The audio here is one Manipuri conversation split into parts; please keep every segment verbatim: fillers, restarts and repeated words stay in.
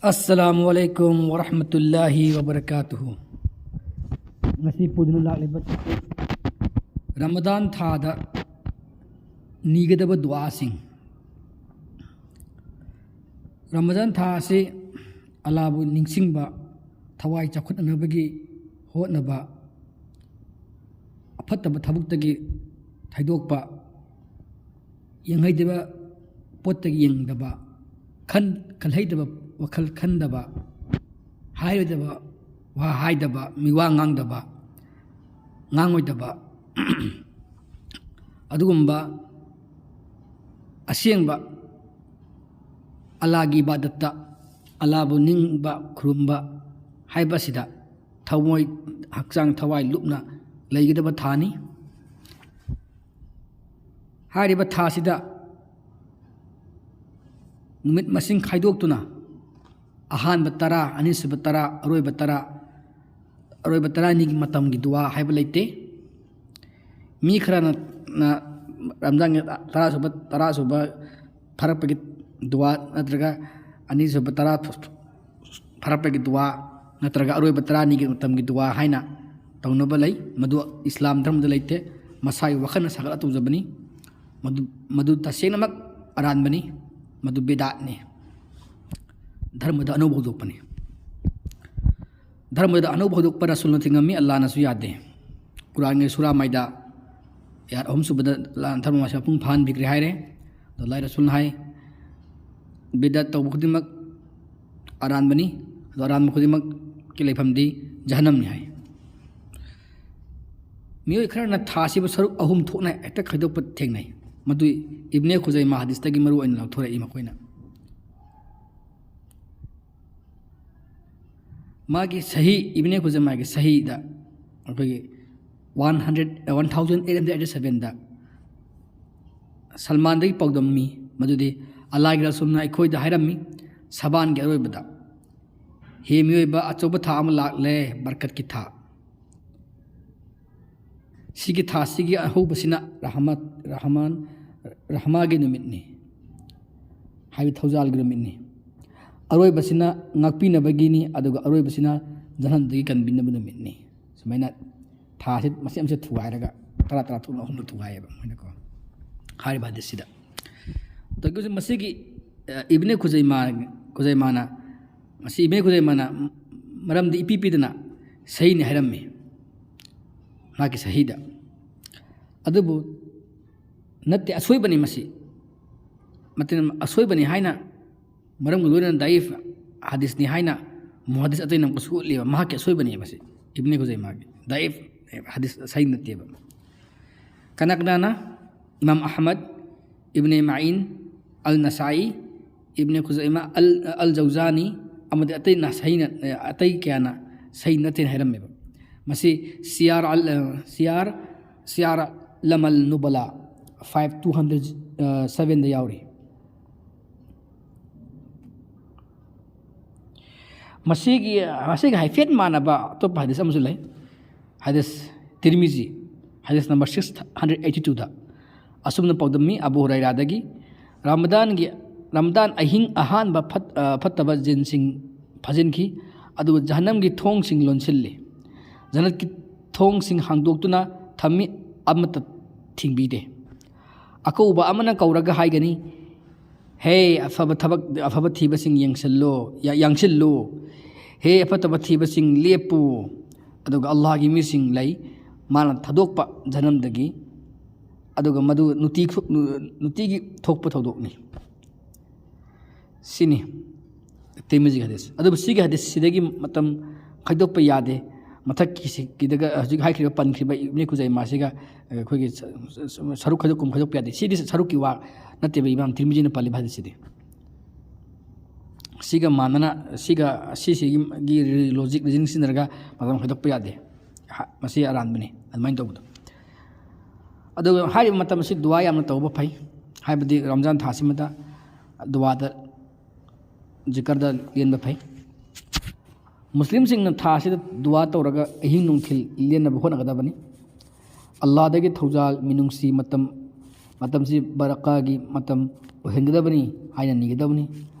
ꯑꯁꯂꯥꯃꯨ ꯑꯂꯩꯀꯨꯝ ꯋꯔꯍꯃꯇꯨꯜꯂꯥꯍꯤ ꯋꯕꯔꯀꯥꯇꯨꯍꯨ꯫ ꯉꯁꯤ ꯄꯨꯗꯨꯅ ꯂꯥꯛꯂꯤꯕ ꯔꯃꯗꯥꯟ ꯊꯥꯗ ꯅꯤꯒꯗꯕ ꯗꯨꯋꯥꯁꯤꯡ꯫ ꯔꯃꯗꯥꯟ ꯊꯥ ꯑꯁꯤ ꯑꯜꯂꯥꯕꯨ ꯅꯤꯡꯁꯤꯡꯕ, ꯊꯋꯥꯏ ꯆꯥꯎꯈꯠꯅꯅꯕꯒꯤ ꯍꯣꯠꯅꯕ, ꯑꯐꯠꯇꯕ ꯊꯕꯛꯇꯒꯤ ꯊꯩꯗꯣꯛꯄ, ꯌꯦꯡꯍꯩꯗꯕ ꯄꯣꯠꯇꯒꯤ ꯌꯦꯡꯗꯕ, ꯈꯟ-, ꯈꯜꯍꯩꯗꯕ ꯋꯥꯈꯜ ꯈꯟꯗꯕ, ꯍꯥꯏꯔꯣꯏꯗꯕ ꯋꯥ ꯍꯥꯏꯗꯕ, ꯃꯤꯋꯥ ꯉꯥꯡꯗꯕ, ꯉꯥꯡꯉꯣꯏꯗꯕ, ꯑꯗꯨꯒꯨꯝꯕ ꯑꯁꯦꯡꯕ ꯑꯜꯂꯥꯒꯤ ꯏꯕꯥꯗꯠꯇ, ꯑꯜꯂꯥꯕꯨ ꯅꯤꯡꯕ ꯈꯨꯔꯨꯝꯕ ꯍꯥꯏꯕ ꯑꯁꯤꯗ ꯊꯃꯣꯏ, ꯍꯛꯆꯥꯡ, ꯊꯋꯥꯏ ꯂꯨꯞꯅ ꯂꯩꯒꯗꯕ ꯊꯥꯅꯤ꯫ ꯍꯥꯏꯔꯤꯕ ꯊꯥꯁꯤꯗ ꯅꯨꯃꯤꯠ ꯃꯁꯤꯡ ꯈꯥꯏꯗꯣꯛꯇꯨꯅ ꯑꯍꯥꯟꯕ ꯇꯔꯥ, ꯑꯅꯤꯁꯨꯕ ꯇꯔꯥ, ꯑꯔꯣꯏꯕ ꯇꯔꯥ, ꯑꯔꯣꯏꯕ ꯇꯔꯥꯅꯤꯒꯤ ꯃꯇꯝꯒꯤ ꯗꯨꯋꯥ ꯍꯥꯏꯕ ꯂꯩꯇꯦ꯫ ꯃꯤ ꯈꯔꯅ, ꯅ ꯔꯝꯖꯥꯟꯒꯤ ꯇꯔꯥꯁꯨꯕ, ꯇꯔꯥꯁꯨꯕ ꯐꯥꯔꯛꯄꯒꯤ ꯗꯨꯋꯥ ꯅꯠꯇ꯭ꯔꯒ ꯑꯅꯤꯁꯨꯕ ꯇꯔꯥ ꯐꯥꯔꯛꯄꯒꯤ ꯗꯨꯋꯥ ꯅꯠꯇ꯭ꯔꯒ ꯑꯔꯣꯏꯕ ꯇꯔꯥꯅꯤꯒꯤ ꯃꯇꯝꯒꯤ ꯗꯨꯋꯥ ꯍꯥꯏꯅ ꯇꯧꯅꯕ ꯂꯩ꯫ ꯃꯗꯨ ꯏꯁꯂꯥꯝ ꯙꯔꯃꯗ ꯂꯩꯇꯦ꯫ ꯃꯁꯥꯒꯤ ꯋꯥꯈꯜꯅ ꯁꯥꯒꯠꯂ ꯇꯧꯖꯕꯅꯤ꯫ ꯃꯗꯨ, ꯃꯗꯨ ꯇꯁꯦꯡꯅꯃꯛ ꯑꯔꯥꯟꯕꯅꯤ꯫ ꯃꯗꯨ ꯕꯤꯗꯥꯠꯅꯤ꯫ ꯙꯔꯃꯗ ꯑꯅꯧꯕ ꯍꯧꯗꯣꯛꯄꯅꯤ꯫ ꯙꯔꯃꯗ ꯑꯅꯧꯕ ꯍꯧꯗꯣꯛꯄ ꯔꯁꯨꯜꯅ ꯊꯤꯡꯉꯝꯃꯤ, ꯑꯜꯂꯥꯅꯁꯨ ꯌꯥꯗꯦ꯫ ꯀꯨꯔꯥꯟꯒꯤ ꯁꯨꯔꯥ ꯃꯥꯏꯗꯥ, ꯑꯌꯥꯠ ꯑꯍꯨꯝꯁꯨꯕꯗ ꯂꯥꯟ ꯙꯔꯃ ꯃꯥꯁꯤ ꯃꯄꯨꯡ ꯐꯥꯍꯟꯕꯤꯈ꯭ꯔꯦ ꯍꯥꯏꯔꯦ꯫ ꯑꯗꯣ ꯑꯜꯂꯥꯍ ꯔꯁꯨꯜꯅ ꯍꯥꯏ, "ꯕꯤꯗꯥꯠ ꯇꯧꯕ ꯈꯨꯗꯤꯡꯃꯛ ꯑꯔꯥꯟꯕꯅꯤ, ꯑꯗꯣ ꯑꯔꯥꯟꯕ ꯈꯨꯗꯤꯡꯃꯛꯀꯤ ꯂꯩꯐꯝꯗꯤ ꯖꯍꯟꯅꯝꯅꯤ" ꯍꯥꯏ꯫ ꯃꯤꯑꯣꯏ ꯈꯔꯅ ꯊꯥ ꯑꯁꯤꯕꯨ ꯁꯔꯨꯛ ꯑꯍꯨꯝ ꯊꯣꯛꯅ ꯍꯦꯛꯇ ꯈꯥꯏꯗꯣꯛꯄ ꯊꯦꯡꯅꯩ꯫ ꯃꯗꯨ ꯏꯕꯅꯦ ꯈꯨꯖꯩꯃꯥ ꯍꯗꯤꯁꯇꯒꯤ ꯃꯔꯨ ꯑꯣꯏꯅ ꯂꯧꯊꯣꯔꯛꯏ ꯃꯈꯣꯏꯅ꯫ ꯃꯥꯒꯤ ꯁꯍꯤ, ꯏꯕꯅꯦ ꯈꯨꯖꯩꯃꯥꯒꯤ ꯁꯍꯤꯗ ꯑꯩꯈꯣꯏꯒꯤ one hundred, one thousand eight hundred eighty sevenꯗ ꯁꯜꯃꯥꯟꯗꯒꯤ ꯄꯥꯎꯗꯝꯃꯤ꯫ ꯃꯗꯨꯗꯤ ꯑꯜꯂꯥꯍꯒꯤ ꯔꯁꯨꯜꯅ ꯑꯩꯈꯣꯏꯗ ꯍꯥꯏꯔꯝꯃꯤ, ꯁꯕꯥꯟꯒꯤ ꯑꯔꯣꯏꯕꯗ, "ꯍꯦ ꯃꯤꯑꯣꯏꯕ, ꯑꯆꯧꯕ ꯊꯥ ꯑꯃ ꯂꯥꯛꯂꯦ, ꯕꯔꯀꯠꯀꯤ ꯊꯥ꯫ ꯁꯤꯒꯤ ꯊꯥꯁꯤꯒꯤ ꯑꯍꯧꯕꯁꯤꯅ ꯔꯍꯃꯠ, ꯔꯍꯃꯥꯟ, ꯔꯍꯃꯥꯒꯤ ꯅꯨꯃꯤꯠꯅꯤ", ꯍꯥꯏꯕꯗꯤ ꯊꯧꯖꯥꯜꯒꯤ ꯅꯨꯃꯤꯠꯅꯤ꯫ ꯑꯔꯣꯏꯕꯁꯤꯅ ꯉꯥꯛꯄꯤꯅꯕꯒꯤꯅꯤ, ꯑꯗꯨꯒ ꯑꯔꯣꯏꯕꯁꯤꯅ ꯖꯍꯟꯅꯝꯗꯒꯤ ꯀꯟꯕꯤꯅꯕ ꯅꯨꯃꯤꯠꯅꯤ꯫ ꯁꯨꯃꯥꯏꯅ ꯊꯥꯁꯤ ꯃꯆꯦꯠ ꯃꯆꯦꯠ ꯊꯨꯒꯥꯏꯔꯒ, ꯇꯔꯥ ꯇꯔꯥ ꯊꯣꯛꯅ ꯑꯍꯨꯝꯂꯛ ꯊꯨꯒꯥꯏꯌꯦꯕ ꯃꯣꯏꯅꯀꯣ, ꯍꯥꯏꯔꯤꯕ ꯍꯗꯤꯁꯁꯤꯗ꯫ ꯑꯗꯒꯤ ꯃꯁꯤꯒꯤ, ꯑ, ꯏꯕꯅꯦ ꯈꯨꯖꯩꯃꯥ-, ꯈꯨꯖꯩꯃꯥꯅ, ꯃꯁꯤ ꯏꯕꯅꯦ ꯈꯨꯖꯩꯃꯥꯅ ꯃꯔꯝꯗꯤ ꯏꯄꯤ ꯄꯤꯗꯅ ꯁꯍꯤꯅꯤ ꯍꯥꯏꯔꯝꯃꯤ, ꯃꯍꯥꯛꯀꯤ ꯁꯍꯤꯗ꯫ ꯑꯗꯨꯕꯨ ꯅꯠꯇꯦ, ꯑꯁꯣꯏꯕꯅꯤ ꯃꯁꯤ꯫ ꯃꯇꯤꯟ ꯑꯁꯣꯏꯕꯅꯤ ꯍꯥꯏꯅ, ꯃꯔꯝꯒ ꯂꯣꯏꯅꯅ ꯗꯥꯏꯐ ꯍꯗꯤꯁꯅꯤ ꯍꯥꯏꯅ ꯃꯨꯍꯗꯤꯁ ꯑꯇꯩꯅ ꯑꯃꯨꯛꯀꯁꯨ ꯎꯠꯂꯤꯕ, ꯃꯍꯥꯛꯀꯤ ꯑꯁꯣꯏꯕꯅꯤ ꯃꯁꯤ, ꯏꯕꯅꯦ ꯈꯨꯖꯩꯃꯥꯒꯤ ꯗꯥꯏꯐ ꯍꯗꯤꯁ ꯁꯍꯤ ꯅꯠꯇꯦꯕ꯫ ꯀꯅꯥ ꯀꯅꯥꯅ? ꯏꯃꯥꯝ ꯑꯍꯃꯗ, ꯏꯕꯅꯦ ꯃꯥꯏꯟ, ꯑꯜ ꯅꯁꯥꯏ, ꯏꯕꯅꯦ ꯈꯨꯖꯩꯃꯥ, ꯑꯜ, ꯑꯜ ꯖꯧꯖꯥꯅꯤ, ꯑꯃꯗꯤ ꯑꯇꯩꯅ ꯁꯍꯤ ꯅꯠ-, ꯑꯇꯩ ꯀꯌꯥꯅ ꯁꯍꯤ ꯅꯠꯇꯦꯅ ꯍꯥꯏꯔꯝꯃꯦꯕ꯫ ꯃꯁꯤ ꯁꯤꯌꯥꯔ ꯑꯜ, ꯁꯤꯌꯥꯔ, ꯁꯤꯌꯥꯔ ꯂꯃꯜ ꯅꯨꯕꯂꯥ five two hundred sevenꯗ ꯌꯥꯎꯔꯤ꯫ ꯃꯁꯤꯒꯤ, ꯃꯁꯤꯒ ꯍꯥꯏꯐꯦꯠ ꯃꯥꯟꯅꯕ ꯑꯇꯣꯞꯄ ꯍꯗꯤꯁ ꯑꯃꯁꯨ ꯂꯩ꯫ ꯍꯗꯤꯁ ꯇꯤꯔꯃꯤꯖꯤ, ꯍꯗꯤꯁ number six hundred eighty twoꯗ ꯑꯁꯨꯝꯅ ꯄꯥꯎꯗꯝꯃꯤ, ꯑꯕꯨ ꯍꯨꯔꯩꯔꯥꯗꯒꯤ, "ꯔꯃꯗꯥꯟꯒꯤ, ꯔꯃꯗꯥꯟ ꯑꯍꯤꯡ ꯑꯍꯥꯟꯕ ꯐꯠ-, ꯑ, ꯐꯠꯇꯕ ꯖꯤꯟꯁꯤꯡ ꯐꯥꯖꯤꯟꯈꯤ, ꯑꯗꯨꯒ ꯖꯍꯟꯅꯝꯒꯤ ꯊꯣꯡꯁꯤꯡ ꯂꯣꯟꯁꯤꯜꯂꯤ꯫ ꯖꯟꯅꯠꯀꯤ ꯊꯣꯡꯁꯤꯡ ꯍꯥꯡꯗꯣꯛꯇꯨꯅ ꯊꯝꯃꯤ, ꯑꯃꯠꯇ ꯊꯤꯡꯕꯤꯗꯦ꯫ ꯑꯀꯧꯕ ꯑꯃꯅ ꯀꯧꯔꯒ ꯍꯥꯏꯒꯅꯤ, 'ꯍꯦ ꯑꯐꯕ ꯊꯕꯛ, ꯑꯐꯕ ꯊꯤꯕꯁꯤꯡ ꯌꯦꯡꯁꯤꯜꯂꯨ, ꯌꯥ-, ꯌꯥꯡꯁꯤꯜꯂꯨ꯫ ꯍꯦ ꯑꯐꯠꯇꯕ ꯊꯤꯕꯁꯤꯡ, ꯂꯦꯞꯄꯨ.' ꯑꯗꯨꯒ ꯑꯜꯂꯥꯍꯒꯤ ꯃꯤꯁꯤꯡ ꯂꯩ, ꯃꯥꯅ ꯊꯥꯗꯣꯛꯄ ꯖꯍꯟꯅꯝꯗꯒꯤ, ꯑꯗꯨꯒ ꯃꯗꯨ ꯅꯨꯡꯇꯤ ꯈꯨ-, ꯅꯨꯡꯇꯤꯒꯤ ꯊꯣꯛꯄ ꯊꯧꯗꯣꯛꯅꯤ꯫ ꯁꯤꯅꯤ ꯇꯤꯔꯃꯤꯖꯤꯒꯤ ꯍꯗꯤꯁ꯫ ꯑꯗꯨꯕꯨ ꯁꯤꯒꯤ ꯍꯗꯤꯁꯁꯤꯗꯒꯤ ꯃꯇꯝ ꯈꯥꯏꯗꯣꯛꯄ ꯌꯥꯗꯦ꯫ ꯃꯊꯛꯀꯤꯁꯤꯒꯤꯗꯒ ꯍꯧꯖꯤꯛ ꯍꯥꯏꯈ꯭ꯔꯤꯕ, ꯄꯟꯈ꯭ꯔꯤꯕ ꯏꯕꯅꯦ ꯈꯨꯖꯩꯃꯥꯁꯤꯒ, ꯑ, ꯑꯩꯈꯣꯏꯒꯤ ꯁ-, ꯁ-, ꯁꯔꯨꯛ ꯈꯥꯏꯗꯣꯛꯐꯝ ꯈꯥꯏꯗꯣꯛꯄ ꯌꯥꯗꯦ꯫ ꯁꯤꯗꯤ ꯁꯔꯨꯛꯀꯤ ꯋꯥ ꯅꯠꯇꯦꯕ, ꯏꯃꯥꯝ ꯇꯤꯔꯃꯤꯖꯤꯅ ꯄꯜꯂꯤꯕ ꯍꯗꯤꯁꯁꯤꯗꯤ꯫ ꯁꯤꯒ ꯃꯥꯟꯅꯅ, ꯁꯤꯒ, ꯁꯤꯁꯤꯒꯤ ꯂꯣꯖꯤꯛ, ꯔꯤꯖꯅꯤꯡ ꯁꯤꯖꯤꯟꯅꯔꯒ ꯃꯇꯝ ꯈꯥꯏꯗꯣꯛꯄ ꯌꯥꯗꯦ꯫ ꯍ-, ꯃꯁꯤ ꯑꯔꯥꯟꯕꯅꯤ ꯑꯗꯨꯃꯥꯏꯅ ꯇꯧꯕꯗꯣ꯫ ꯑꯗꯨꯒ ꯍꯥꯏꯔꯤꯕ ꯃꯇꯝ ꯑꯁꯤ ꯗꯨꯋꯥ ꯌꯥꯝꯅ ꯇꯧꯕ ꯐꯩ, ꯍꯥꯏꯕꯗꯤ ꯔꯝꯖꯥꯟ ꯊꯥꯁꯤꯃꯗ ꯗꯨꯋꯥꯗ, ꯖꯤꯀꯔꯗ ꯂꯦꯟꯕ ꯐꯩ꯫ ꯃꯨꯁꯂꯤꯝꯁꯤꯡꯅ ꯊꯥ ꯑꯁꯤꯗ ꯗꯨꯋꯥ ꯇꯧꯔꯒ ꯑꯍꯤꯡ ꯅꯨꯡꯊꯤꯜ ꯂꯦꯟꯅꯕ ꯍꯣꯠꯅꯒꯗꯕꯅꯤ꯫ ꯑꯜꯂꯥꯍꯗꯒꯤ ꯊꯧꯖꯥꯜ, ꯃꯤꯅꯨꯡꯁꯤ, ꯃꯇꯝ ꯃꯇꯝꯁꯤ ꯕꯔꯀꯥꯒꯤ ꯃꯇꯝ ꯑꯣꯏꯍꯟꯒꯗꯕꯅꯤ ꯍꯥꯏꯅ ꯅꯤꯒꯗꯕꯅꯤ꯫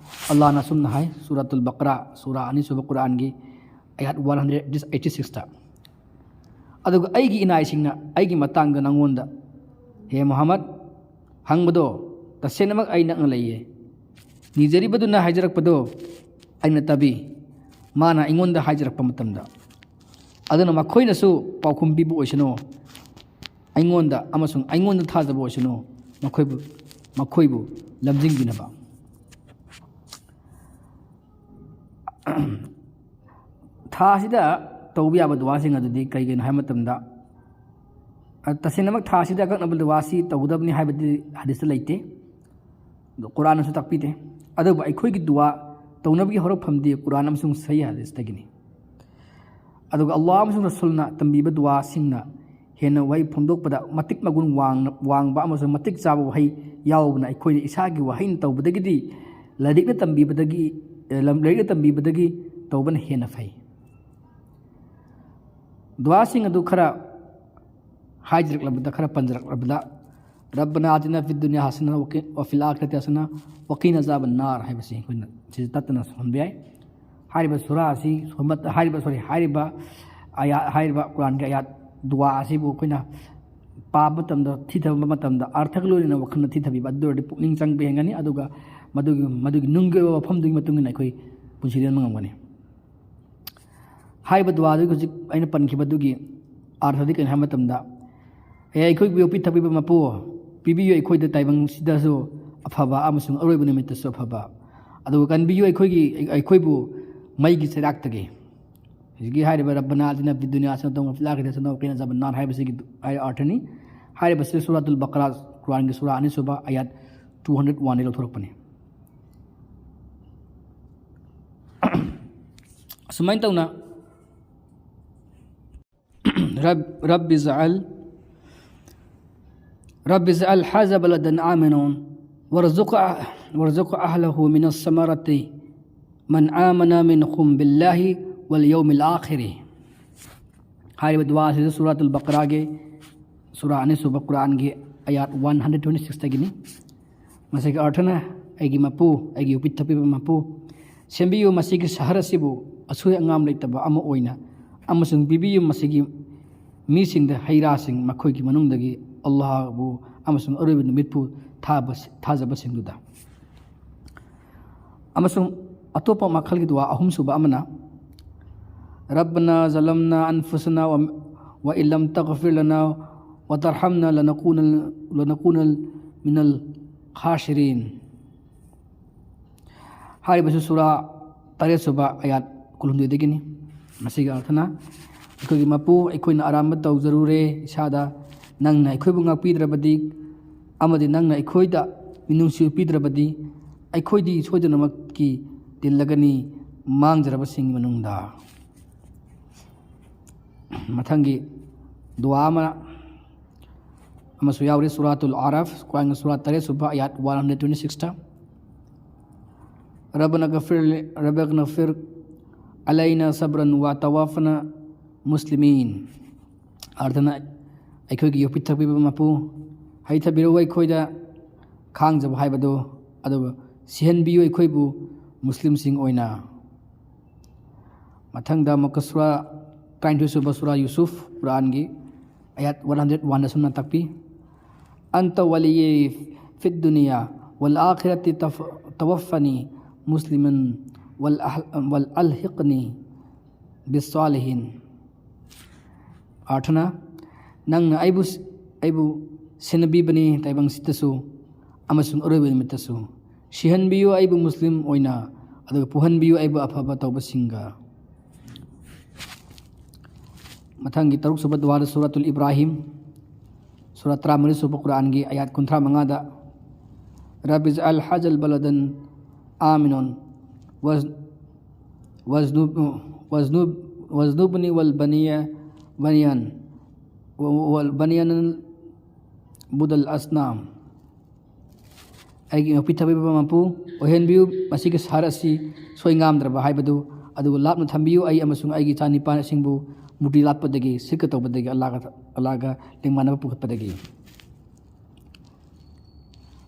ꯑꯜꯂꯥꯍꯅ ꯑꯁꯨꯝꯅ ꯍꯥꯏ, ꯁꯨꯔꯥꯇꯨꯜ ꯕꯀꯔꯥ, ꯁꯨꯔꯥ ꯑꯅꯤꯁꯨꯕ ꯀꯨꯔꯥꯟꯒꯤ ꯑꯌꯥꯠ ꯋꯥꯟ ꯍꯟꯗ꯭ꯔꯦꯠ ꯑꯩꯠꯇꯤ ꯁꯤꯛꯁꯇ꯫ ꯑꯗꯨꯒ ꯑꯩꯒꯤ ꯏꯅꯥꯏꯁꯤꯡꯅ ꯑꯩꯒꯤ ꯃꯇꯥꯡꯗ ꯅꯪꯉꯣꯟꯗ, ꯍꯦ ꯃꯨꯍꯝꯃꯗ, ꯍꯪꯕꯗꯣ ꯇꯁꯦꯡꯅꯃꯛ ꯑꯩ ꯅꯛꯅ ꯂꯩꯌꯦ꯫ ꯅꯤꯖꯔꯤꯕꯗꯨꯅ ꯍꯥꯏꯖꯔꯛꯄꯗꯣ ꯑꯩꯅ ꯇꯥꯕꯤ, ꯃꯥꯅ ꯑꯩꯉꯣꯟꯗ ꯍꯥꯏꯖꯔꯛꯄ ꯃꯇꯝꯗ꯫ ꯑꯗꯨꯅ ꯃꯈꯣꯏꯅꯁꯨ ꯄꯥꯎꯈꯨꯝ ꯄꯤꯕ ꯑꯣꯏꯁꯅꯨ ꯑꯩꯉꯣꯟꯗ, ꯑꯃꯁꯨꯡ ꯑꯩꯉꯣꯟꯗ ꯊꯥꯖꯕ ꯑꯣꯏꯁꯅꯨ, ꯃꯈꯣꯏꯕꯨ, ꯃꯈꯣꯏꯕꯨ ꯂꯝꯖꯤꯡꯕꯤꯅꯕ꯫ ꯊꯥ ꯑꯁꯤꯗ ꯇꯧꯕ ꯌꯥꯕ ꯗꯨꯋꯥꯁꯤꯡ ꯑꯗꯨꯗꯤ ꯀꯩꯒꯤꯅꯣ ꯍꯥꯏꯕ ꯃꯇꯝꯗ, ꯑ, ꯇꯁꯦꯡꯅꯃꯛ ꯊꯥ ꯑꯁꯤꯗ ꯑꯀꯛꯅꯕ ꯗꯨꯋꯥꯁꯤ ꯇꯧꯒꯗꯕꯅꯤ ꯍꯥꯏꯕꯗꯤ ꯍꯗꯤꯁꯇ ꯂꯩꯇꯦ, ꯑꯗꯣ ꯀꯨꯔꯥꯟꯅꯁꯨ ꯇꯥꯛꯄꯤꯗꯦ꯫ ꯑꯗꯨꯕꯨ ꯑꯩꯈꯣꯏꯒꯤ ꯗꯨꯋꯥ ꯇꯧꯅꯕꯒꯤ ꯍꯧꯔꯛꯐꯝꯗꯤ ꯀꯨꯔꯥꯟ ꯑꯃꯁꯨꯡ ꯁꯍꯤ ꯍꯗꯤꯁꯇꯒꯤꯅꯤ꯫ ꯑꯗꯨꯒ ꯑꯜꯂꯥꯍ ꯑꯃꯁꯨꯡ ꯔꯁꯨꯜꯅ ꯇꯝꯕꯤꯕ ꯗꯨꯋꯥꯁꯤꯡꯅ ꯍꯦꯟꯅ ꯋꯥꯍꯩ ꯐꯣꯡꯗꯣꯛꯄꯗ ꯃꯇꯤꯛ ꯃꯒꯨꯟ ꯋꯥꯡꯅ, ꯋꯥꯡꯕ ꯑꯃꯁꯨꯡ ꯃꯇꯤꯛ ꯆꯥꯕ ꯋꯥꯍꯩ ꯌꯥꯎꯕꯅ, ꯑꯩꯈꯣꯏꯅ ꯏꯁꯥꯒꯤ ꯋꯥꯍꯩꯅ ꯇꯧꯕꯗꯒꯤꯗꯤ ꯂꯥꯏꯔꯤꯛꯅ ꯇꯝꯕꯤꯕꯗꯒꯤ, ꯑꯦ, ꯂꯝ-, ꯂꯥꯏꯔꯤꯛꯅ ꯇꯝꯕꯤꯕꯗꯒꯤ ꯇꯧꯕꯅ ꯍꯦꯟꯅ ꯐꯩ꯫ ꯗꯨꯋꯥꯁꯤꯡ ꯑꯗꯨ ꯈꯔ ꯍꯥꯏꯖꯔꯛꯂꯕꯗ, ꯈꯔ ꯄꯟꯖꯔꯛꯂꯕꯗ, "ꯔꯕꯅꯥ ꯑꯥꯇꯤꯅꯥ ꯐꯤꯗ ꯗꯨꯅꯤꯌꯥ ꯍꯁꯅ ꯋꯀꯤ-, ꯋꯐꯤꯜ ꯑꯥꯈꯤꯔꯥꯇꯤ ꯍꯁꯅ ꯋꯀꯤꯅꯥ ꯑꯖꯥꯕꯟ ꯅꯥꯔ" ꯍꯥꯏꯕꯁꯤ ꯑꯩꯈꯣꯏꯅ ꯁꯤꯁꯦ ꯇꯠꯇꯅ ꯁꯣꯟꯕ ꯌꯥꯏ꯫ ꯍꯥꯏꯔꯤꯕ ꯁꯨꯔꯥ ꯑꯁꯤ ꯁꯣꯟꯕ, ꯍꯥꯏꯔꯤꯕ, ꯁꯣꯔꯤ, ꯍꯥꯏꯔꯤꯕ ꯑꯌꯥ-, ꯍꯥꯏꯔꯤꯕ ꯀꯨꯔꯥꯟꯒꯤ ꯑꯌꯥꯠ ꯗꯨꯋꯥ ꯑꯁꯤꯕꯨ ꯑꯩꯈꯣꯏꯅ ꯄꯥꯕ ꯃꯇꯝꯗ, ꯊꯤꯊꯕ ꯃꯇꯝꯗ, ꯑꯔꯊꯒ ꯂꯣꯏꯅꯅ ꯋꯥꯈꯜꯅ ꯊꯤꯊꯕꯤꯕ, ꯑꯗꯨ ꯑꯣꯏꯔꯗꯤ ꯄꯨꯛꯅꯤꯡ ꯆꯪꯕ ꯍꯦꯟꯒꯅꯤ, ꯑꯗꯨꯒ ꯃꯗꯨꯒꯤ, ꯃꯗꯨꯒꯤ ꯅꯨꯡꯒꯤ ꯑꯣꯏꯕ ꯋꯥꯐꯝꯗꯨꯒꯤ ꯃꯇꯨꯡ ꯏꯟꯅ ꯑꯩꯈꯣꯏ ꯄꯨꯟꯁꯤ ꯂꯦꯟꯕ ꯉꯝꯒꯅꯤ꯫ ꯍꯥꯏꯔꯤꯕ ꯗꯨꯋꯥꯗꯨꯒꯤ ꯍꯧꯖꯤꯛ ꯑꯩꯅ ꯄꯟꯈꯤꯕꯗꯨꯒꯤ ꯑꯥꯔꯊꯗꯤ ꯀꯩꯅꯣ ꯍꯥꯏꯕ ꯃꯇꯝꯗ, "ꯍꯦ ꯑꯩꯈꯣꯏꯕꯨ ꯌꯣꯛꯄꯤ ꯊꯛꯄꯤꯕ ꯃꯄꯨ, ꯄꯤꯕꯤꯌꯨ ꯑꯩꯈꯣꯏꯗ ꯇꯥꯏꯕꯪꯁꯤꯗꯁꯨ ꯑꯐꯕ ꯑꯃꯁꯨꯡ ꯑꯔꯣꯏꯕ ꯅꯨꯃꯤꯠꯇꯁꯨ ꯑꯐꯕ, ꯑꯗꯨꯒ ꯀꯟꯕꯤꯌꯨ ꯑꯩꯈꯣꯏꯒꯤ, ꯑꯩꯈꯣꯏꯕꯨ ꯃꯩꯒꯤ ꯆꯩꯔꯥꯛꯇꯒꯤ"꯫ ꯍꯧꯖꯤꯛꯀꯤ ꯍꯥꯏꯔꯤꯕ "ꯔꯕꯅꯥ ꯑꯥꯇꯤꯅꯥ ꯐꯤꯗ ꯗꯨꯅꯤꯌꯥ ꯍꯁꯅꯇꯟ ꯋꯐꯤꯜ ꯑꯥꯈꯤꯔꯥꯇꯤ ꯍꯁꯅꯇꯟ ꯋꯀꯤꯅꯥ ꯑꯖꯥꯕꯟ ꯅꯥꯔ" ꯍꯥꯏꯕꯁꯤꯒꯤ ꯗꯨ-, ꯍꯥꯏ ꯑꯥꯔꯊꯅꯤ꯫ ꯍꯥꯏꯔꯤꯕꯁꯤ ꯁꯨꯔꯥꯇꯨꯜ ꯕꯀꯔꯥ, ꯀꯨꯔꯥꯟꯒꯤ ꯁꯨꯔꯥ ꯑꯅꯤꯁꯨꯕ ꯑꯌꯥꯠ ꯇꯨ ꯍꯟꯗ꯭ꯔꯦꯠ ꯋꯥꯟꯗꯒꯤ ꯂꯧꯊꯣꯔꯛꯄꯅꯤ꯫ ꯑꯁꯨꯃꯥꯏꯅ ꯇꯧꯅ رب، رب اجعل، رب اجعل هذا بلدا آمنا وارزق، وارزق أهله من الثمرات من آمن منهم بالله واليوم الآخر. ꯍꯥꯏꯔꯤꯕ ꯗꯨꯋꯥ ꯑꯁꯤꯗ ꯁꯨꯔꯥꯇꯨꯜ ꯕꯀꯔꯥꯒꯤ ꯁꯨꯔꯥ ꯑꯅꯤꯁꯨꯕ ꯀꯨꯔꯥꯟꯒꯤ ꯑꯥꯌꯥꯠ ꯋꯥꯟ ꯍꯟꯗ꯭ꯔꯦꯠ ꯇ꯭ꯋꯦꯟꯇꯤ ꯁꯤꯛꯁꯇꯒꯤꯅꯤ꯫ ꯃꯁꯤꯒꯤ ꯑꯔꯊꯅ, "ꯑꯩꯒꯤ ꯃꯄꯨ, ꯑꯩꯒꯤ ꯌꯣꯛꯄꯤ ꯊꯛꯄꯤꯕ ꯃꯄꯨ, ꯁꯦꯝꯕꯤꯌꯨ ꯃꯁꯤꯒꯤ ꯁꯍꯔ ꯑꯁꯤꯕꯨ ꯑꯁꯣꯏ ꯑꯉꯥꯝ ꯂꯩꯇꯕ ꯑꯃ ꯑꯣꯏꯅ, ꯑꯃꯁꯨꯡ ꯄꯤꯕꯤꯌꯨ ꯃꯁꯤꯒꯤ ꯃꯤꯁꯤꯡꯗ ꯍꯩ ꯔꯥꯁꯤꯡ, ꯃꯈꯣꯏꯒꯤ ꯃꯅꯨꯡꯗꯒꯤ ꯑꯜꯂꯥꯍꯕꯨ ꯑꯃꯁꯨꯡ ꯑꯔꯣꯏꯕ ꯅꯨꯃꯤꯠꯄꯨ ꯊꯥꯕ-, ꯊꯥꯖꯕꯁꯤꯡꯗꯨꯗ"꯫ ꯑꯃꯁꯨꯡ ꯑꯇꯣꯞꯄ ꯃꯈꯜꯒꯤ ꯗꯨꯋꯥ ꯑꯍꯨꯝꯁꯨꯕ ꯑꯃꯅ, "ربنا ظلمنا أنفسنا و-، وإن لم تغفر لنا وترحمنا لنكونن-، لنكونن من الخاسرين"꯫ ꯍꯥꯏꯔꯤꯕꯁꯨ ꯁꯨꯔꯥ ꯇꯔꯦꯠ ꯁꯨꯕ ꯑꯥꯌꯥꯠ ꯀꯨꯟꯍꯨꯝꯗꯣꯏꯗꯒꯤꯅꯤ꯫ ꯃꯁꯤꯒꯤ ꯑꯔꯊꯅ, "ꯑꯩꯈꯣꯏꯒꯤ ꯃꯄꯨ, ꯑꯩꯈꯣꯏꯅ ꯑꯔꯥꯟꯕ ꯇꯧꯖꯔꯨꯔꯦ ꯏꯁꯥꯗ, ꯅꯪꯅ ꯑꯩꯈꯣꯏꯕꯨ ꯉꯥꯛꯄꯤꯗ꯭ꯔꯕꯗꯤ ꯑꯃꯗꯤ ꯅꯪꯅ ꯑꯩꯈꯣꯏꯗ ꯃꯤꯅꯨꯡꯁꯤ ꯎꯠꯄꯤꯗ꯭ꯔꯕꯗꯤ, ꯑꯩꯈꯣꯏꯗꯤ ꯁꯣꯏꯗꯅꯃꯛꯀꯤ ꯇꯤꯜꯂꯒꯅꯤ ꯃꯥꯡꯖꯔꯕꯁꯤꯡꯒꯤ ꯃꯅꯨꯡꯗ"꯫ ꯃꯊꯪꯒꯤ ꯗꯨꯋꯥ ꯑꯃ ꯑꯃꯁꯨ ꯌꯥꯎꯔꯤ, ꯁꯨꯔꯥꯇꯨꯜ ꯑꯥꯔꯥꯐ, ꯀꯨꯔꯥꯟꯒꯤ ꯁꯨꯔꯥ ꯇꯔꯦꯠ ꯁꯨꯕ, ꯑꯥꯌꯥꯠ ꯋꯥꯟ ꯍꯟꯗ꯭ꯔꯦꯠ ꯇ꯭ꯋꯦꯟꯇꯤ ꯁꯤꯛꯁꯇ, "ربنا اغفر، ربنا اغفر علينا صبرا وتوفنا مسلمين"꯫ ꯑꯥꯔꯊꯅ, "ꯑꯩꯈꯣꯏꯒꯤ ꯌꯣꯛꯄꯤ ꯊꯛꯄꯤꯕ ꯃꯄꯨ, ꯍꯩꯊꯕꯤꯔꯛꯎ ꯑꯩꯈꯣꯏꯗ ꯈꯥꯡꯖꯕ ꯍꯥꯏꯕꯗꯨ, ꯑꯗꯨꯒ ꯁꯤꯍꯟꯕꯤꯌꯨ ꯑꯩꯈꯣꯏꯕꯨ ꯃꯨꯁꯂꯤꯝꯁꯤꯡ ꯑꯣꯏꯅ"꯫ ꯃꯊꯪꯗ ꯑꯃꯨꯛꯀ ꯁꯨꯔꯥ ꯇꯔꯥꯅꯤꯊꯣꯏ ꯁꯨꯕ ꯁꯨꯔꯥ ꯌꯨꯁꯨꯐ, ꯀꯨꯔꯥꯟꯒꯤ ꯑꯥꯌꯥꯠ ꯋꯥꯟ ꯍꯟꯗ꯭ꯔꯦꯠ ꯋꯥꯟꯗ ꯑꯁꯨꯝꯅ ꯇꯥꯛꯄꯤ, "أنت ولي في الدنيا والآخرة تف-، توفني مسلما والأح-، وألحقني بالصالحين"꯫ ꯑꯥꯔꯊꯅ, "ꯅꯪꯅ ꯑꯩꯕꯨ, ꯑꯩꯕꯨ ꯁꯦꯟꯅꯕꯤꯕꯅꯤ ꯇꯥꯏꯕꯪꯁꯤꯗꯁꯨ ꯑꯃꯁꯨꯡ ꯑꯔꯣꯏꯕ ꯅꯨꯃꯤꯠꯇꯁꯨ꯫ ꯁꯤꯍꯟꯕꯤꯌꯨ ꯑꯩꯕꯨ ꯃꯨꯁꯂꯤꯝ ꯑꯣꯏꯅ, ꯑꯗꯨꯒ ꯄꯨꯍꯟꯕꯤꯌꯨ ꯑꯩꯕꯨ ꯑꯐꯕ ꯇꯧꯕꯁꯤꯡꯒ"꯫ ꯃꯊꯪꯒꯤ ꯇꯔꯨꯛ ꯁꯨꯕ ꯗꯨꯋꯥꯗ ꯁꯨꯔꯥꯇꯨꯜ ꯏꯕ꯭ꯔꯥꯍꯤꯝ, ꯁꯨꯔꯥ ꯇꯔꯥꯃꯔꯤ ꯁꯨꯕ ꯀꯨꯔꯥꯟꯒꯤ ꯑꯥꯌꯥꯠ ꯀꯨꯟꯊ꯭ꯔꯥ ꯃꯉꯥꯗ, "رب اجعل هذا بلدا آمنا واج-، واجنب-، واجنب-، واجنبني والبني، بني، والبني أن نعبد الأصنام"꯫ "ꯑꯩꯒꯤ ꯌꯣꯛꯄꯤ ꯊꯛꯄꯤꯕ ꯃꯄꯨ, ꯑꯣꯏꯍꯟꯕꯤꯌꯨ ꯃꯁꯤꯒꯤ ꯁꯍꯔ ꯑꯁꯤ ꯁꯣꯏ ꯉꯥꯝꯗ꯭ꯔꯕ ꯍꯥꯏꯕꯗꯨ, ꯑꯗꯨꯒ ꯂꯥꯞꯅ ꯊꯝꯕꯤꯌꯨ ꯑꯩ ꯑꯃꯁꯨꯡ ꯑꯩꯒꯤ ꯏꯆꯥꯅꯤꯄꯥꯁꯤꯡꯕꯨ ꯃꯨꯔꯇꯤ ꯂꯥꯠꯄꯗꯒꯤ, ꯁꯤꯔꯛ ꯇꯧꯕꯗꯒꯤ, ꯑꯜꯂꯥꯍꯒ, ꯑꯜꯂꯥꯍꯒ ꯂꯦꯡꯃꯥꯟꯅꯕ ꯄꯨꯈꯠꯄꯗꯒꯤ"꯫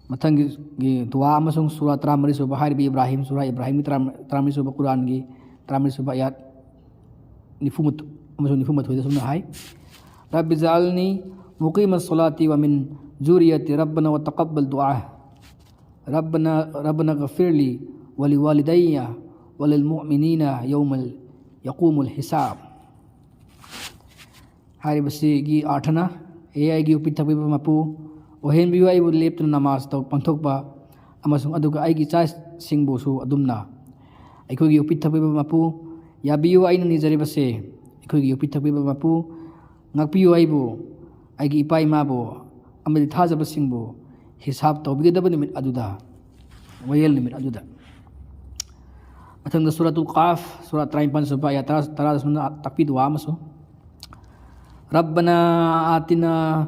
ꯃꯊꯪꯒꯤ ꯗꯨꯋꯥ ꯑꯃꯁꯨꯡ ꯁꯨꯔꯥ ꯇꯔꯥꯃꯔꯤ ꯁꯨꯕ ꯍꯥꯏꯔꯤꯕ ꯏꯕ꯭ꯔꯥꯍꯤꯝ, ꯁꯨꯔꯥ ꯏꯕ꯭ꯔꯥꯍꯤꯝꯒꯤ ꯇꯔꯥ-, ꯇꯔꯥꯃꯔꯤ ꯁꯨꯕ, ꯀꯨꯔꯥꯟꯒꯤ ꯇꯔꯥꯃꯔꯤ ꯁꯨꯕ ꯑꯌꯥꯠ ꯅꯤꯐꯨ ꯑꯃꯁꯨꯡ ꯅꯤꯐꯨ ꯃꯥꯊꯣꯏꯗ ꯑꯁꯨꯝꯅ ꯍꯥꯏ: "رب اجعلني مقيم الصلاة ومن ذريتي ربنا وتقبل دعاء ربنا ربنا اغفر لي ولوالدي وللمؤمنين يوم يقوم الحساب"꯫ ꯍꯥꯏꯔꯤꯕꯁꯤꯒꯤ ꯑꯥꯔꯊꯅ: "ꯍꯦ ꯑꯩꯒꯤ ꯌꯣꯛꯄꯤ ꯊꯛꯄꯤꯕ ꯃꯄꯨ, ꯑꯣꯏꯍꯟꯕꯤꯌꯨ ꯑꯩꯕꯨ ꯂꯦꯞꯇꯅ ꯅꯃꯥꯖ ꯇꯧ-, ꯄꯥꯡꯊꯣꯛꯄ ꯑꯃꯁꯨꯡ ꯑꯗꯨꯒ ꯑꯩꯒꯤ ꯏꯆꯥꯁꯤꯡꯕꯨꯁꯨ ꯑꯗꯨꯝꯅ"꯫ ꯑꯩꯈꯣꯏꯒꯤ ꯌꯣꯛꯄꯤ ꯊꯛꯄꯤꯕ ꯃꯄꯨ, ꯌꯥꯕꯤꯌꯨ ꯑꯩꯅ ꯅꯤꯖꯔꯤꯕꯁꯦ꯫ ꯑꯩꯈꯣꯏꯒꯤ ꯌꯣꯛꯄꯤ ꯊꯛꯄꯤꯕ ꯃꯄꯨ, ꯉꯥꯛꯄꯤꯌꯨ ꯑꯩꯕꯨ, ꯑꯩꯒꯤ ꯏꯄꯥ ꯏꯃꯥꯕꯨ ꯑꯃꯗꯤ ꯊꯥꯖꯕꯁꯤꯡꯕꯨ ꯍꯤꯁꯥꯕ ꯇꯧꯕꯤꯒꯗꯕ ꯅꯨꯃꯤꯠ ꯑꯗꯨꯗ, ꯋꯥꯌꯦꯜ ꯅꯨꯃꯤꯠ ꯑꯗꯨꯗ꯫ ꯃꯊꯪꯗ ꯁꯨꯔꯥꯇꯨꯜ ꯀꯥꯐ, ꯁꯨꯔꯥ ꯇꯔꯥꯅꯤꯄꯥꯟ ꯁꯨꯕ, ꯑꯌꯥ ꯇꯔꯥ, ꯇꯔꯥꯗ ꯁꯨꯝꯅ ꯇꯥꯛꯄꯤ ꯗꯨꯋꯥ ꯑꯃꯁꯨ: "ربنا آتنا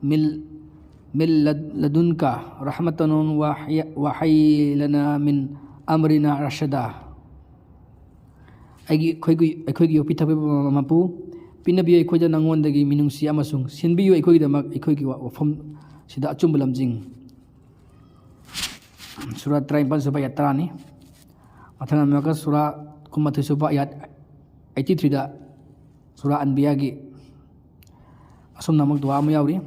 من من لدنك رحمة وهيئ لنا من أمرنا رشدا"꯫ ꯑꯩꯒꯤ, ꯑꯩꯈꯣꯏꯒꯤ, ꯑꯩꯈꯣꯏꯒꯤ ꯌꯣꯛꯄꯤ ꯊꯛꯄꯤꯕ ꯃꯄꯨ, ꯄꯤꯅꯕꯤꯌꯨ ꯑꯩꯈꯣꯏꯗ ꯅꯉꯣꯟꯗꯒꯤ ꯃꯤꯅꯨꯡꯁꯤ ꯑꯃꯁꯨꯡ ꯁꯤꯟꯕꯤꯌꯨ ꯑꯩꯈꯣꯏꯒꯤꯗꯃꯛ ꯑꯩꯈꯣꯏꯒꯤ ꯋꯥ-, ꯋꯥꯐꯝꯁꯤꯗ ꯑꯆꯨꯝꯕ ꯂꯝꯖꯤꯡ꯫ ꯁꯨꯔꯥ ꯇꯔꯥꯅꯤꯄꯥꯟ ꯁꯨꯕ ꯑꯌꯥꯠ ꯇꯔꯥꯅꯤ꯫ ꯃꯊꯪ ꯑꯃꯨꯛꯀ ꯁꯨꯔꯥ ꯀꯨꯟꯃꯥꯊꯣꯏ ꯁꯨꯕ ꯑꯌꯥꯠ ꯑꯩꯠꯇꯤ ꯊ꯭ꯔꯤꯗ ꯁꯨꯔꯥ ꯑꯟꯕꯤꯌꯥꯒꯤ ꯑꯁꯨꯝꯅ ꯑꯃꯨꯛ ꯗꯨꯋꯥ ꯑꯃ ꯌꯥꯎꯔꯤ: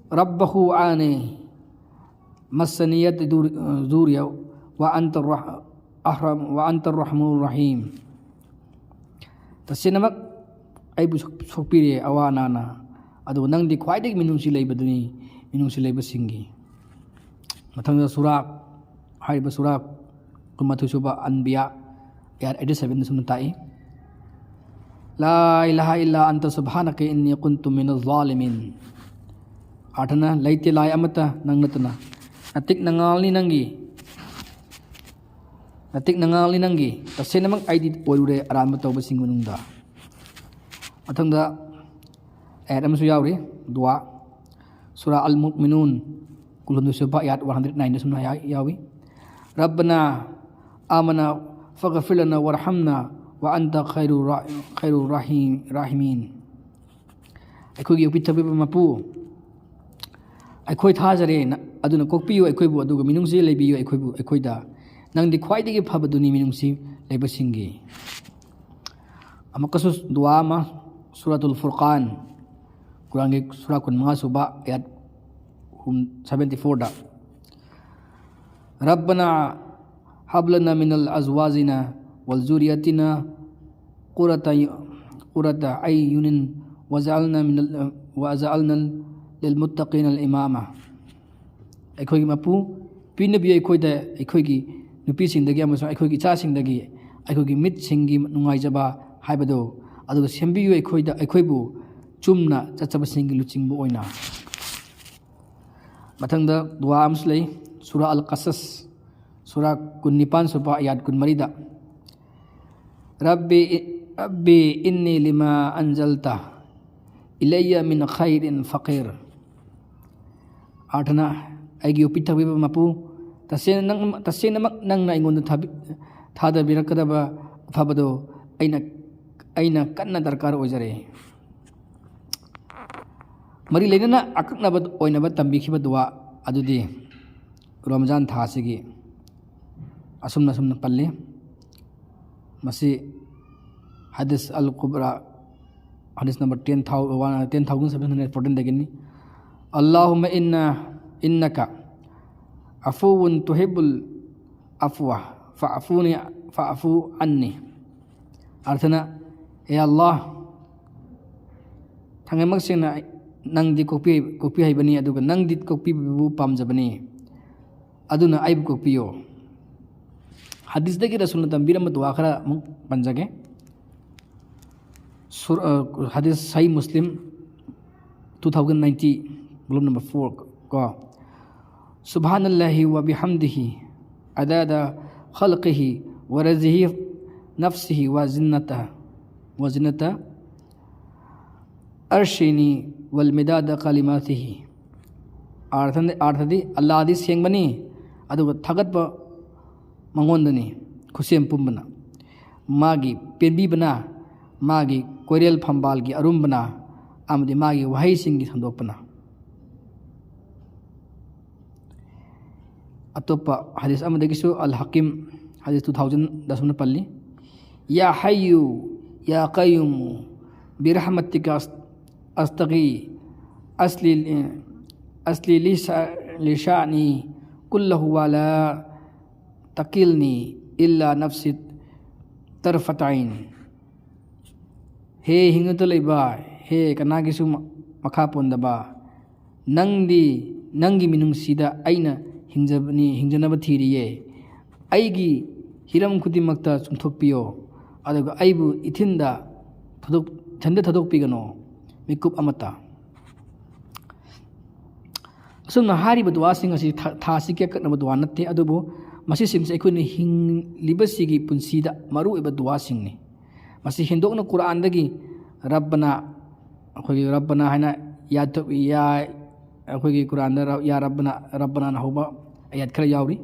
"رب أعني مسني الضر وأنت الرح-، أرحم، وأنت أرحم الراحمين"꯫ ꯇꯁꯦꯡꯅꯃꯛ ꯑꯩꯕꯨ ꯁꯣꯛ-, ꯁꯣꯛꯄꯤꯔꯦ ꯑꯋꯥ ꯑꯅꯥꯅ, ꯑꯗꯨꯒ ꯅꯪꯗꯤ ꯈ꯭ꯋꯥꯏꯗꯒꯤ ꯃꯤꯅꯨꯡꯁꯤ ꯂꯩꯕꯗꯨꯅꯤ, ꯃꯤꯅꯨꯡꯁꯤ ꯂꯩꯕꯁꯤꯡꯒꯤ꯫ ꯃꯊꯪꯗ ꯁꯨꯔꯥ, ꯍꯥꯏꯔꯤꯕ ꯁꯨꯔꯥ ꯀꯨꯟꯃꯥꯊꯣꯏ ꯁꯨꯕ ꯑꯟꯕꯤꯌꯥ, ꯑꯌꯥꯠ ꯑꯩꯠꯇꯤ ꯁꯚꯦꯟꯗ ꯁꯨꯝꯅ ꯇꯥꯛꯏ: "لا إله إلا أنت سبحانك إني كنت من الظالمين"꯫ ꯑꯥꯔꯊꯅ: "ꯂꯩꯇꯦ ꯂꯥꯏ ꯑꯃꯠꯇ ꯅꯪ ꯅꯠꯇꯅ, ꯅꯇꯤꯛ ꯅꯉꯥꯜꯅꯤ ꯅꯪꯒꯤ, ꯅꯇꯤꯛ ꯅꯉꯥꯜꯅꯤ ꯅꯪꯒꯤ, ꯇꯁꯦꯡꯅꯃꯛ ꯑꯩꯗꯤ ꯑꯣꯏꯔꯨꯔꯦ ꯑꯔꯥꯟꯕ ꯇꯧꯕꯁꯤꯡꯒꯤ ꯃꯅꯨꯡꯗ"꯫ ꯃꯊꯪꯗ ꯑꯥꯌꯠ ꯑꯃꯁꯨ ꯌꯥꯎꯔꯤ, ꯗꯨꯋꯥ꯫ ꯁꯨꯔꯥ ꯑꯜ ꯃꯨꯑꯃꯤꯅꯨꯟ, ꯀꯨꯟꯍꯨꯝꯗꯣꯏ ꯁꯨꯕ ꯑꯥꯌꯠ ꯋꯥꯟ ꯍꯟꯗ꯭ꯔꯦꯠ ꯅꯥꯏꯟꯗ ꯁꯨꯝꯅ ꯍꯥꯏ-, ꯌꯥꯎꯏ: "ربنا آمنا فاغفر لنا وارحمنا وأنت خير الرا-، خير الراحم-، الراحمين"꯫ ꯑꯩꯈꯣꯏꯒꯤ ꯌꯣꯛꯄꯤ ꯊꯛꯄꯤꯕ ꯃꯄꯨ, ꯑꯩꯈꯣꯏ ꯊꯥꯖꯔꯦ, ꯅ-, ꯑꯗꯨꯅ ꯀꯣꯛꯄꯤꯌꯨ ꯑꯩꯈꯣꯏꯕꯨ, ꯑꯗꯨꯒ ꯃꯤꯅꯨꯡꯁꯤ ꯂꯩꯕꯤꯌꯨ ꯑꯩꯈꯣꯏꯕꯨ, ꯑꯩꯈꯣꯏꯗ꯫ ꯅꯪꯗꯤ ꯈ꯭ꯋꯥꯏꯗꯒꯤ ꯐꯕꯗꯨꯅꯤ ꯃꯤꯅꯨꯡꯁꯤ ꯂꯩꯕꯁꯤꯡꯒꯤ꯫ ꯑꯃꯨꯛꯀꯁꯨ ꯗꯨꯋꯥ ꯑꯃ, ꯁꯨꯔꯥꯇꯨꯜ ꯐꯨꯔꯀꯥꯟ, ꯀꯨꯔꯥꯟꯒꯤ ꯁꯨꯔꯥ ꯀꯨꯟꯃꯉꯥ ꯁꯨꯕ, ꯑꯌꯥꯠ ꯍꯨꯝ-, seventy fourꯗ, "ربنا هب لنا من أزواجنا وذرياتنا قرة، قرة أعين واجعلنا من ال-، واجعلنا للمتقين إماما"꯫ ꯑꯩꯈꯣꯏꯒꯤ ꯃꯄꯨ, ꯄꯤꯅꯕꯤꯌꯨ ꯑꯩꯈꯣꯏꯗ, ꯑꯩꯈꯣꯏꯒꯤ ꯅꯨꯄꯤꯁꯤꯡꯗꯒꯤ ꯑꯃꯁꯨꯡ ꯑꯩꯈꯣꯏꯒꯤ ꯏꯆꯥꯁꯤꯡꯗꯒꯤ ꯑꯩꯈꯣꯏꯒꯤ ꯃꯤꯠꯁꯤꯡꯒꯤ ꯅꯨꯡꯉꯥꯏꯖꯕ ꯍꯥꯏꯕꯗꯨ, ꯑꯗꯨꯒ ꯁꯦꯝꯕꯤꯌꯨ ꯑꯩꯈꯣꯏꯗ, ꯑꯩꯈꯣꯏꯕꯨ ꯆꯨꯝꯅ ꯆꯠꯆꯕꯁꯤꯡꯒꯤ ꯂꯨꯆꯤꯡꯕ ꯑꯣꯏꯅ꯫ ꯃꯊꯪꯗ ꯗꯨꯋꯥ ꯑꯃꯁꯨ ꯂꯩ, ꯁꯨꯔꯥ ꯑꯜ ꯀꯁꯁ, ꯁꯨꯔꯥ ꯀꯨꯟꯅꯤꯄꯥꯟ ꯁꯨꯕ, ꯑꯌꯥꯠ ꯀꯨꯟꯃꯔꯤꯗ, "رب، رب إني لما أنزلت إلي من خير فقير"꯫ ꯑꯥꯔꯊꯅ, "ꯑꯩꯒꯤ ꯌꯣꯛꯄꯤ ꯊꯛꯄꯤꯕ ꯃꯄꯨ, ꯇꯁꯦꯡꯅ ꯅꯪ, ꯇꯁꯦꯡꯅꯃꯛ ꯅꯪꯅ ꯑꯩꯉꯣꯟꯗ ꯊꯥꯕꯤ-, ꯊꯥꯗꯕꯤꯔꯛꯀꯗꯕ ꯑꯐꯕꯗꯨ ꯑꯩꯅ, ꯑꯩꯅ ꯀꯟꯅ ꯗꯔꯀꯥꯔ ꯑꯣꯏꯖꯔꯦ"꯫ ꯃꯔꯤ ꯂꯩꯅꯅ ꯑꯀꯛꯅꯕ ꯑꯣꯏꯅꯕ ꯇꯝꯕꯤꯈꯤꯕ ꯗꯨꯋꯥ ꯑꯗꯨꯗꯤ ꯔꯣꯃꯖꯥꯟ ꯊꯥ ꯑꯁꯤꯒꯤ ꯑꯁꯨꯝꯅ ꯑꯁꯨꯝꯅ ꯄꯜꯂꯤ꯫ ꯃꯁꯤ ꯍꯗꯤꯁ ꯑꯜ ꯀꯨꯕ꯭ꯔꯥ, ꯍꯗꯤꯁ number ten thou-, one, ten thousand seven hundred fourteen ꯗꯒꯤꯅꯤ꯫ "اللهم إنا، إنك عفو تحب العفو فاعفوني، فاعف عني". ꯑꯥꯔꯊꯅ, "ꯑꯦ ꯑꯜꯂꯥꯍ, ꯊꯥꯡꯒꯩꯃꯛ ꯁꯦꯡꯅ ꯅꯪꯗꯤ ꯀꯣꯛꯄꯤ, ꯀꯣꯛꯄꯤ ꯍꯩꯕꯅꯤ, ꯑꯗꯨꯒ ꯅꯪꯗꯤ ꯀꯣꯛꯄꯤꯕꯕꯨ ꯄꯥꯝꯖꯕꯅꯤ, ꯑꯗꯨꯅ ꯑꯩꯕꯨ ꯀꯣꯛꯄꯤꯌꯨ"꯫ ꯍꯗꯤꯁꯇꯒꯤ ꯔꯁꯨꯜꯅ ꯇꯝꯕꯤꯔꯝꯕ ꯗꯨꯋꯥ ꯈꯔ ꯑꯃꯨꯛ ꯄꯟꯖꯒꯦ꯫ ꯁꯨꯔ-, ꯑ, ꯍꯗꯤꯁ ꯁꯍꯤ ꯃꯨꯁꯂꯤꯝ, two thousand ninety, volume number four ꯀꯣ꯫ "سبحان الله وبحمده عدد خلقه ورضا نفسه وزنة، وزنة عرشه ومداد كلماته". ꯑꯥꯔꯊꯅ-, ꯑꯥꯔꯊꯗꯤ, "ꯑꯜꯂꯥꯗꯤ ꯁꯦꯡꯕꯅꯤ, ꯑꯗꯨꯒ ꯊꯥꯒꯠꯄ ꯃꯉꯣꯟꯗꯅꯤ, ꯈꯨꯠꯁꯦꯝ ꯄꯨꯝꯕꯅ꯫ ꯃꯥꯒꯤ ꯄꯦꯟꯕꯤꯕꯅ, ꯃꯥꯒꯤ ꯀꯣꯏꯔꯦꯜ ꯐꯝꯕꯥꯜꯒꯤ ꯑꯔꯨꯝꯕꯅ, ꯑꯃꯗꯤ ꯃꯥꯒꯤ ꯋꯥꯍꯩꯁꯤꯡꯒꯤ ꯁꯟꯗꯣꯛꯄꯅ"꯫ ꯑꯇꯣꯞꯄ ꯍꯗꯤꯁ ꯑꯃꯗꯒꯤꯁꯨ ꯑꯜ ꯍꯀꯤꯝ ꯍꯗꯤꯁ two thousand ꯗ ꯑꯁꯨꯝꯅ ꯄꯜꯂꯤ: "يا حي يا قيوم برحمتك أستغيث أصلح لي شأني كله ولا تكلني إلى نفسي طرفة عين"꯫ ꯍꯦ ꯍꯤꯡꯗꯨꯅ ꯂꯩꯕ, ꯍꯦ ꯀꯅꯥꯒꯤꯁꯨ ꯃꯈꯥ ꯄꯣꯟꯗꯕ, ꯅꯪꯗꯤ, ꯅꯪꯒꯤ ꯃꯤꯅꯨꯡꯁꯤꯗ ꯑꯩꯅ ꯍꯤꯡꯖꯕꯅꯤ, ꯍꯤꯡꯖꯅꯕ ꯊꯤꯔꯤꯌꯦ꯫ ꯑꯩꯒꯤ ꯍꯤꯔꯝ ꯈꯨꯗꯤꯡꯃꯛꯇ ꯆꯨꯝꯊꯣꯛꯄꯤꯌꯣ, ꯑꯗꯨꯒ ꯑꯩꯕꯨ ꯏꯊꯤꯟꯗ ꯊꯥꯗꯣꯛ-, ꯏꯊꯟꯗ ꯊꯥꯗꯣꯛꯄꯤꯒꯅꯣ, ꯃꯤꯀꯨꯞ ꯑꯃꯠꯇ꯫ ꯑꯁꯨꯝꯅ ꯍꯥꯏꯔꯤꯕ ꯗꯨꯋꯥꯁꯤꯡ ꯑꯁꯤ ꯊꯥ-, ꯊꯥꯁꯤꯒꯤ ꯑꯀꯛꯅꯕ ꯗꯨꯋꯥ ꯅꯠꯇꯦ, ꯑꯗꯨꯕꯨ ꯃꯁꯤꯁꯤꯡꯁꯦ ꯑꯩꯈꯣꯏꯅ ꯍꯤꯡꯂꯤꯕꯁꯤꯒꯤ ꯄꯨꯟꯁꯤꯗ ꯃꯔꯨꯑꯣꯏꯕ ꯗꯨꯋꯥꯁꯤꯡꯅꯤ꯫ ꯃꯁꯤ ꯍꯦꯟꯗꯣꯛꯅ ꯀꯨꯔꯥꯟꯗꯒꯤ ꯔꯕꯅꯥ, ꯑꯩꯈꯣꯏꯒꯤ ꯔꯕꯅꯥ ꯍꯥꯏꯅ ꯌꯥ-, ꯌꯥ-, ꯑꯩꯈꯣꯏꯒꯤ ꯀꯨꯔꯥꯟꯗ ꯔ-, ꯌꯥ ꯔꯕꯅꯥ, ꯔꯕꯅꯥꯅ ꯍꯧꯕ ꯑꯌꯥꯠ ꯈꯔ ꯌꯥꯎꯔꯤ꯫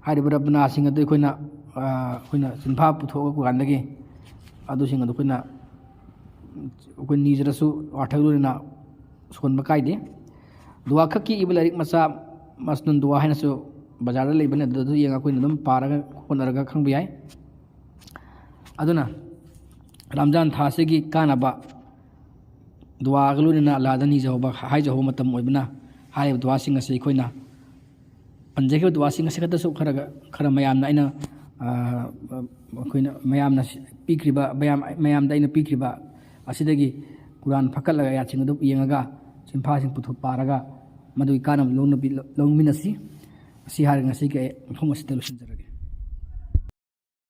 ꯍꯥꯏꯔꯤꯕ ꯔꯕꯅꯥꯁꯤꯡ ꯑꯗꯨ ꯑꯩꯈꯣꯏꯅ, ꯑ, ꯑꯩꯈꯣꯏꯅ ꯆꯤꯟꯐꯥ ꯄꯨꯊꯣꯛꯑꯒ ꯀꯨꯔꯥꯟꯗꯒꯤ ꯑꯗꯨꯁꯤꯡ ꯑꯗꯨ ꯑꯩꯈꯣꯏꯅ, ꯑꯩꯈꯣꯏ ꯅꯤꯖꯔꯁꯨ ꯑꯥꯔꯊꯒꯤ ꯂꯣꯏꯅꯅ ꯁꯣꯟꯕ ꯀꯥꯏꯗꯦ꯫ ꯗꯨꯋꯥ ꯈꯛꯀꯤ ꯏꯕ ꯂꯥꯏꯔꯤꯛ ꯃꯆꯥ, ꯃꯁꯅꯨꯟ ꯗꯨꯋꯥ ꯍꯥꯏꯅꯁꯨ ꯕꯖꯥꯔꯗ ꯂꯩꯕꯅꯤ, ꯑꯗꯨꯗꯁꯨ ꯌꯦꯡꯉꯒ ꯑꯩꯈꯣꯏꯅ ꯑꯗꯨꯝ ꯄꯥꯔꯒ ꯍꯣꯠꯅꯔꯒ ꯈꯪꯕ ꯌꯥꯏ꯫ ꯑꯗꯨꯅ ꯔꯝꯖꯥꯟ ꯊꯥ ꯑꯁꯤꯒꯤ ꯀꯥꯟꯅꯕ ꯗꯨꯋꯥꯒ ꯂꯣꯏꯅꯅ ꯑꯜꯂꯥꯗ ꯅꯤꯖꯍꯧꯕ, ꯍꯥꯏꯖꯍꯧꯕ ꯃꯇꯝ ꯑꯣꯏꯕꯅ, ꯍꯥꯏꯔꯤꯕ ꯗꯨꯋꯥꯁꯤꯡ ꯑꯁꯤ ꯑꯩꯈꯣꯏꯅ ꯄꯟꯖꯈꯤꯕ ꯗꯨꯋꯥꯁꯤꯡ ꯑꯁꯤ ꯈꯛꯇꯁꯨ ꯈꯔꯒ, ꯈꯔ ꯃꯌꯥꯝꯅ ꯑꯩꯅ, ꯑ, ꯑꯩꯈꯣꯏꯅ ꯃꯌꯥꯝꯅ ꯄꯤꯈ꯭ꯔꯤꯕ, ꯃꯌꯥꯝ, ꯃꯌꯥꯝꯗ ꯑꯩꯅ ꯄꯤꯈ꯭ꯔꯤꯕ ꯑꯁꯤꯗꯒꯤ ꯀꯨꯔꯥꯟ ꯐꯥꯀꯠꯂꯒ ꯑꯌꯥꯠꯁꯤꯡ ꯑꯗꯨ ꯌꯦꯡꯉꯒ, ꯆꯤꯟꯐꯥꯁꯤꯡ ꯄꯨꯊꯣꯛ ꯄꯥꯔꯒ, ꯃꯗꯨꯒꯤ ꯀꯥꯟꯅꯕ ꯂꯧꯅꯕꯤ-, ꯂꯧꯃꯤꯟꯅꯁꯤ꯫ ꯑꯁꯤ ꯍꯥꯏꯔꯒ ꯉꯁꯤꯒꯤ ꯑꯩ ꯃꯐꯝ ꯑꯁꯤꯗ ꯂꯣꯏꯁꯤꯟꯖꯔꯒꯦ꯫